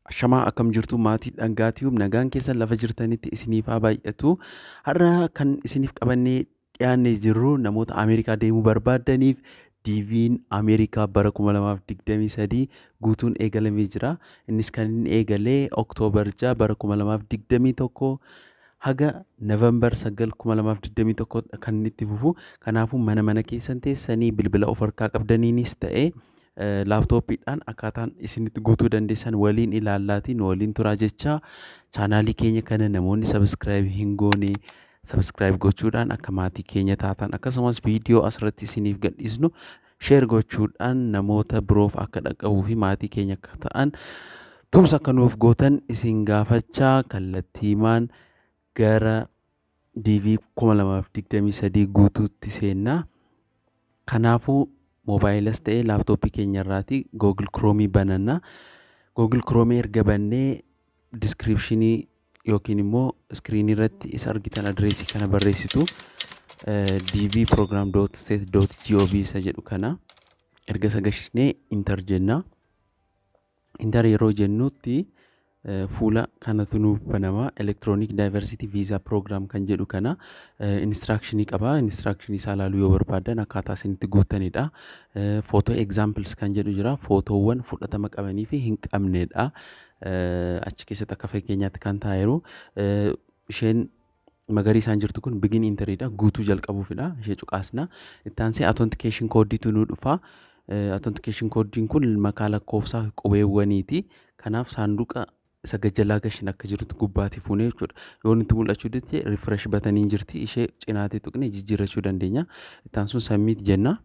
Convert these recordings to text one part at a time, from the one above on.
Ashamaa, akkam jirtu maatii Dhangaatiif? Nagaan keessan lafa jirtanitti isiniif haa baay'atu. Har'a kan isiniif qabannee dhiyaannee jirru namoota Ameerikaa deemuu barbaadaniif DV'n Ameerikaa bara 2023 guutuun eegalamee jira. Innis kan inni eegalee Oktoobar 6 bara 2021 haga November 9 2021 kan inni itti fufu. Kanaafuu mana mana keessan teessanii bilbila of harkaa qabdaniinis ta'ee laaptooppiidhaan akkaataan isinitti guutuu dandeessan waliin ilaallaatiin waliin turaa jecha, chaanaalii keenya kana namoonni subscribe hin goone subscribe gochuudhaan akka maatii keenya taatan, akkasumas viidiyoo asirratti isiniif gadhiisnu share gochuudhaan namoota biroof akka dhaqqabuu fi maatii keenya akka ta'an tumsa akka nuuf gootan isin gaafachaa, kallattiimaan gara DV 2023 guutuutti seennaa. Kanaafuu moobaayilas ta'ee laaptooppii keenya irraati Google Chrome bananna. Google Chrome erga bannee descriptionii yookiin immoo iskiriinii irratti isa argitan adreesii kana barreessitu, dvprogram.state.gov isa jedhu kana erga isa gashisnee enter jenna. Enter yeroo jennutti fuula kanatu nuuf banama. Electronic Diversity Visa Program kan jedhu kana instructionii qaba. Instructionii isaa ilaaluu yoo barbaadan akkaataa isinitti guutanidha. Photo examples kan jedhu jira. Footoowwan fudhatama qabanii fi hin qabnedha. Achi keessatti akka fakkeenyaatti kan taa'eeru. Isheen magariisaan jirtu kun begin entryidha. Guutuu jalqabuufidha. Ishee cuqaasna. Itti aansee authentication koodiitu nu dhufa. Authentication koodiin kun makaa lakkoofsaa qubeewwaniiti. Kanaaf saanduqa isa gajjalaa gashin akka jirutti gubbaatti fuunee jechuudha. Yoo nutti mul'achuu dide refresh buttoniin jirti, ishee cinaatii tuqnee jijjiirrachuu dandeenya. Itti aansuun submit jenna.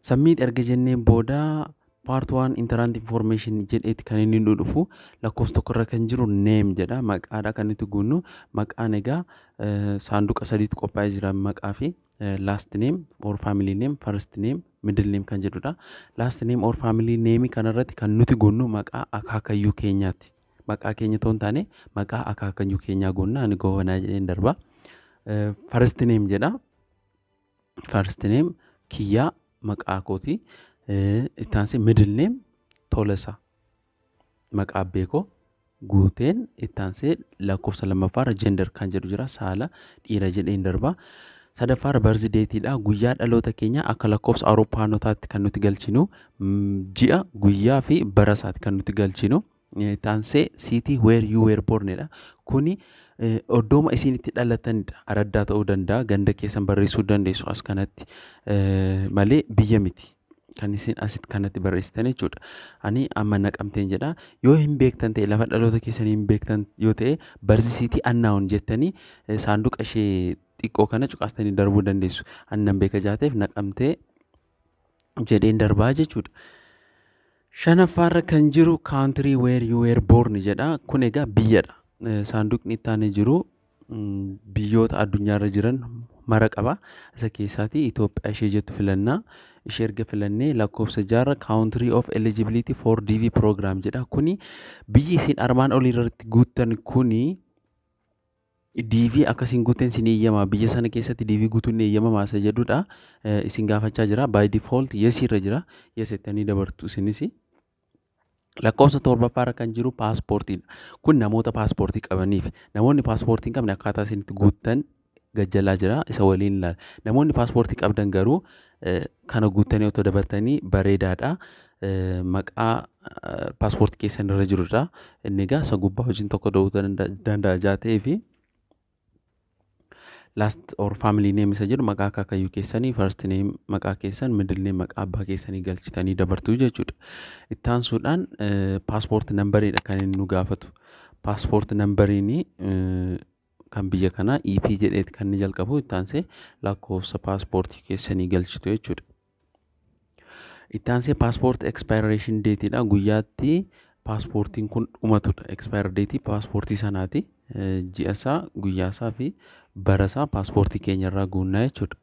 Submit erga jenneen booda part 1 entrant information jedheeti kan inni nu dhufu. Lakkoofsa tokkorra kan jiru name jedha, maqaadha kan nuti guunnu. Maqaan egaa saanduqa sadiitu qophaa'ee jira maqaa fi last name or family name, first name, middle name kan jedhudha. Last name or family name kanarratti kan nuti guunnu maqaa akaakayyuu keenyaati. Maqaa keenya ta'uu hin taane maqaa akaakayyuu keenyaa guunna. Ani Goobanaa jedheen darba. First name jedha. First name kiyyaa, maqaa kooti. Itti aansee middle name Tolasaa, maqaa abbeekoo guuteen. Itti aansee lakkoofsa lammaffaarra gender kan jedhu jira, saala dhiira jedheen darba. Sadaffaarra birth dateiidha. Guyyaa dhaloota keenya akka lakkoofsa Awurooppaanotaatti kan nuti galchinu, ji'a, guyyaa fi bara isaati kan nuti galchinu. Itti aansee city where you were born dha. Kuni iddooma isin itti dhalatanidha. Araddaa ta'uu danda'a, ganda keessan barreessuu dandeessu as kanatti malee biyya miti. Kan isin asitti kanatti barreessitan jechuudha. Ani amma Naqamteen jedha. Yoo hin beektan ta'e, lafa dhaloota keessanii hin beektan yoo ta'e, birth city unknown jettanii saanduqa ishee xiqqoo kana cuqaastanii darbuu dandeessu. Ani nan beeka jaateef Naqamtee jedheen darbaa jechuudha. Shanaffaarra kan jiru country where you were born jedha. Kun egaa biyyadha. Saanduqni itti aanee jiru biyyoota addunyaarra jiran mara qaba. Isa keessaati Itoophiyaa ishee jettu filannaa. Ishee erga filannee lakkoofsa jaarra country of eligibility for DV program jedha. Kuni biyyi isin armaan olii irratti guuttan kuni DV akkasiin guuteen isin eeyyama, biyya sana keessatti DV guutuun ni eeyyamamaa isa jedhudha. Isin gaafachaa jira. By default yes irra jira. Yes jettanii dabartu isinis. Lakkoofsa torbaffaarra kan jiru paaspoortiidha. Kun namoota paaspoortii qabaniif. Namoonni paaspoortii hin qabne akkaataa isin itti guuttan gajjalaa jira. Isa waliin ilaala. Namoonni paaspoortii qabdan garuu kana guuttanii otoo dabartanii bareedaadha. Maqaa paaspoortii keessan irra jirudha. Inni egaa isa gubbaa wajjin tokko ta'uu danda'a jaa ta'ee fi last or family name isa jedhu maqaa akaakayyuu keessanii, first name maqaa keessan, middle name maqaa abbaa keessanii galchitanii dabartuu jechuudha. Itti aansuudhaan passport numberiidha kan inni nu gaafatu. Passport numberiin kan biyya kanaa EP jedheeti kan inni jalqabu. Itti aansee lakkoofsa paaspoortii keessanii galchitu jechuudha. Itti aansee passport expiration dateiidha. Guyyaatti paaspoortiin kun dhumatudha. Expire dateii paaspoortii sanaati. Ji'a isaa, guyyaa isaa fi bara isaa paaspoortii keenya irraa guunnaa jechuudha.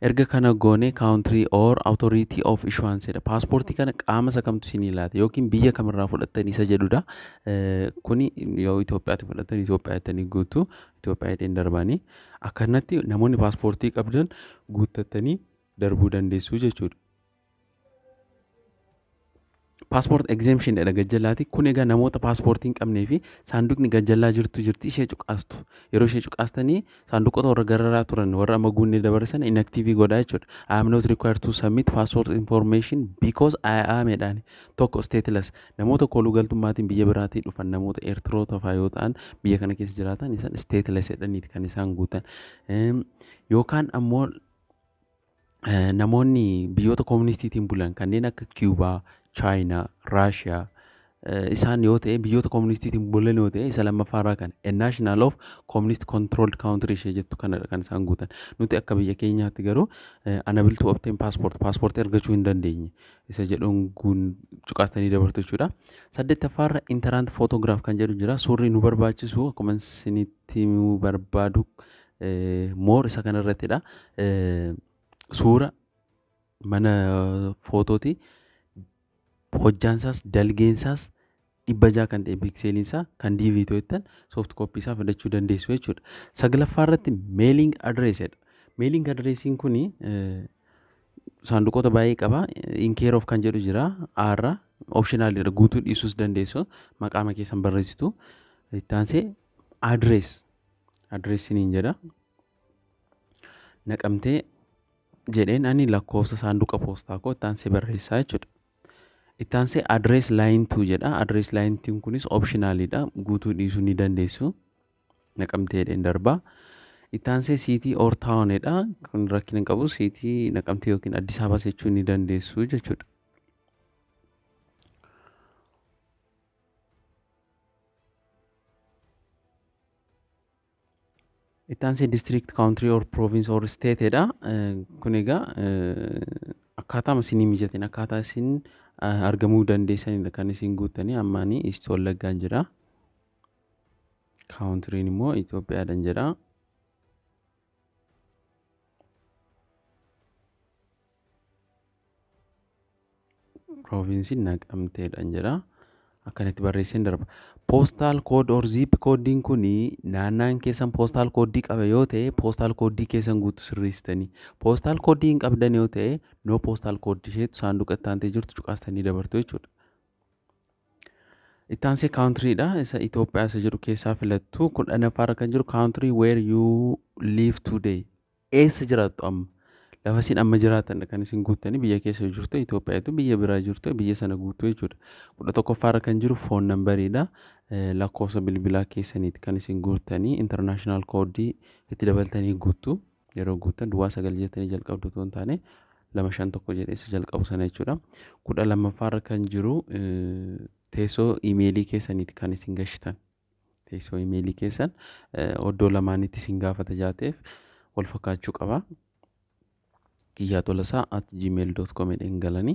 Erga kana goone country or authority of issuance jedha. Paaspoortii kana qaama isa kamtu isinii laata yookiin biyya kamirraa fudhattanii isa jedhudha. Kuni yoo Itoophiyaatti fudhattan Itoophiyaa jettanii guutu, Itoophiyaa jedheen darbanii. Akkanatti namoonni paaspoortii qabdan guuttattanii darbuu dandeessu jechuudha. Passport exemption jedha gajjallaati. Kun egaa namoota paaspoortii hin qabnee fi saanduqni gajjallaa jirtu jirti, ishee cuqaastu. Yeroo ishee cuqaastanii saanduqoota warra gararraa turan, warra amma guunnee dabarsan, inactive godhaa jechuudha. I am not required to submit passport information because I am jedhaan. Tokko, stateless, namoota kooluu galtummaatiin biyya biraatii dhufan, namoota Eertiroota fa'aa yoo ta'an, biyya kana keessa jiraatan, isaan stateless jedhaniiti kan isaan guutan. Yookaan ammoo namoonni biyyoota koomunistiitiin bulan kanneen akka Kiyubaa, Chaayinaa, Raashiyaa isaan yoo ta'e, biyyoota koomunistiitiin bulan yoo ta'e, isa lammaffaarraa kana a national of communist controlled country ishee jettu kanadha kan isaan guutan. Nuti akka biyya keenyaatti garuu unable to obtain passport, paaspoortii argachuu hin dandeenye isa jedhuun cuqaastanii dabartu jechuudha. Saddeettaffaarra entrant photograph kan jedhu jira. Suurri nu barbaachisu, akkuma isinitti himuu barbaadu, more isa kanarrattidha. Suura mana footooti. Hojjaansaas dalgeensaas 600 kan ta'e, pixeliinsaa kan DV jettan, soft copy isaa fidachuu dandeessu jechuudha. Saglaffaa irratti mailing address jedha. Mailing addressiin kuni saanduqoota baay'ee qaba. In care of kan jedhu jira. Aarra optionalidha, guutuu dhiisuus dandeessu. Maqaama keessan barreessitu. Itti aansee address addressiniin jedha. Naqamtee jedheen ani lakkoofsa saanduqa poostaa koo itti aansee barreessaa jechuudha. Itti aansee address line 2 jedha. Address line 2 kunis optionalidha. Guutuu dhiisuu ni dandeessu. Naqamtee jedheen darbaa. Itti aansee city or town jedha. Kun rakkina hin qabu. City Naqamtee yookiin Addis Ababa jechuu ni dandeessu jechuudha. Itti aansee district, country or province or state jedha. Kun egaa akkaataa isinii mijateen, akkaataa isin argamuu dandeessanidha kan isin guuttanii. Ammaanii East Wallaggaan jira. Countryn immoo Itoophiyaadhaan jedha. Provinceiin Naqamteedhaan jedha. Akkanatti barreesseen darba. Postal code or zip codeiin kun, naannaan keessan postal codeii qaba yoo ta'e, postal codeii keessan guutuu sirreessitanii. Postal codeii hin qabdan yoo ta'e, no postal codeii isheetu saanduqa itti aantee jirtu cuqaastanii dabartu jechuudha. Itti aansee countrydha. Isa Itoophiyaa isa jedhu keessaa filattu. 10ffaarra kan jiru country where you live today. Eessa jiraattu amma? Lafa isin amma jiraatanidha kan isin guuttanii. Biyya keessa jirtu Itoophiyaatu, biyya biraa jirtu, biyya sana guutuu jechuudha. 11ffaarra kan jiru phone numberiidha. Lakkoofsa bilbilaa keessaniiti kan isin guuttanii, international codeii itti dabaltanii guuttu. Yeroo guuttan 09 jettanii jalqabdu otoo hin taane, 251 jedhee isa jalqabu sana jechuudha. 12ffaarra kan jiru teessoo imeelii keessaniiti kan isin gashitan. Teessoo imeelii keessan oddoo lamaanitti isin gaafata jaateef wal fakkaachuu qaba. kiyyaatolasaa@gmail.com jedheen galanii,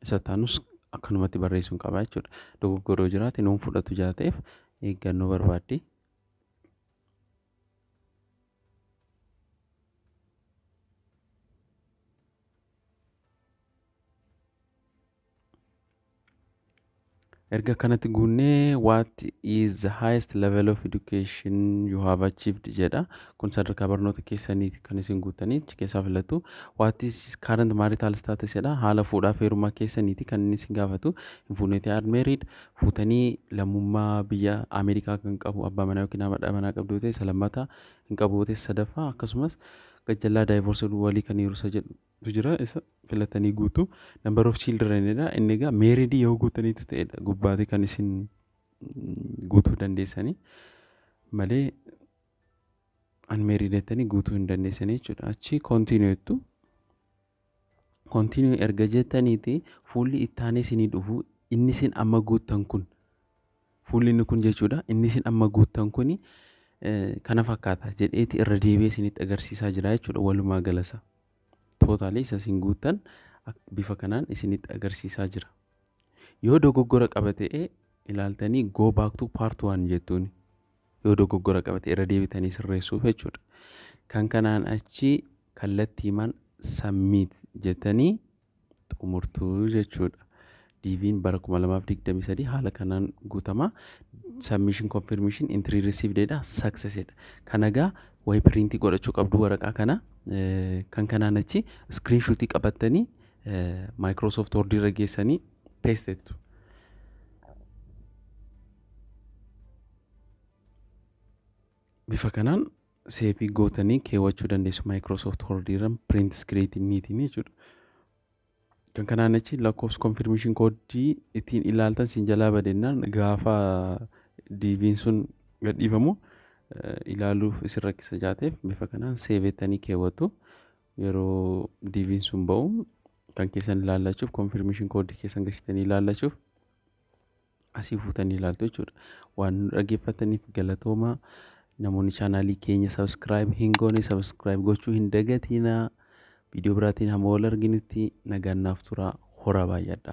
isa taanus akkanumatti barreessuun qaba jechuudha. Dogoggoroo jiraate nuun fudhatu jaateef eeggannoo barbaaddi. Erga kanatti guunnee, "What is the highest level of education you have achieved?" jedha. Kun sadarkaa barnoota keessaniiti kan isin guuttanii achi keessaa filattu. "What is current marital status?" jedha. Haala fuudhaa fi heerumaa keessaniiti kan inni isin gaafatu. Hin fuune ta'e, unmarried, fuutanii lammummaa biyya Ameerikaa kan qabu abbaa manaa yookiin haadha manaa qabdu ta'e isa lammataa, hin qabu ta'e sadaffaa, akkasumas gajjallaa divorce walii kan yeroo isa jedhutu jira, isa filatanii guutu. Number of children jedha. Inni egaa married yoo guutaniitu ta'edha gubbaatti kan isin guutuu dandeessanii malee, unmarried jettanii guutuu hin dandeessanii jechuudha. Achi continue jettu. Continue erga jettaniiti, fuulli itti aanee isinii dhufu inni isin amma guuttan kun, fuulli inni kun jechuudha, inni isin amma guuttan kuni kana fakkaata jedheeti irra deebi'ee isinitti agarsiisaa jira jechuudha walumaa galasa. Totalii isa isin guuttan bifa kanaan isinitti agarsiisaa jira. Yoo dogoggora qaba ta'e ilaaltanii "go back to part one" jettuuni. Yoo dogoggora qaba ta'e irra deebitanii sirreessuuf jechuudha. Kan kanaan achi kallattiimaan submit jettanii xumurtuu jechuudha. DV'n bara 2023 haala kanaan guutama. Submission confirmation, entry received dha, success dha. Kana egaa wayii printii godhachuu qabdu waraqaa kana. Kan kanaan achi screenshotii qabattanii Microsoft Word irra geessanii Paste jettu. Bifa kanaan save gootanii keewwachuu dandeessu Microsoft Word irra print screeniitiin jechuudha. Kan kanaan achi lakkoofsa confirmation koodii ittiin ilaaltan siin jalaa badennaan gaafa DV'n sun gadhiifamu ilaaluuf isin rakkisa jaateef bifa kanaan save ettanii keewwattu. Yeroo DV'n sun ba'u kan keessan ilaallachuuf confirmation koodii keessan galchitanii ilaallachuuf asii fuutanii ilaaltu jechuudha. Waan nu dhaggeeffataniif galatoomaa. Namoonni chaanaalii keenya subscribe hin goone subscribe gochuu hin dagatinaa. Viidiyoo biraatiin hamma wal arginutti nagaan naaf turaa, horaa baay'adhaa.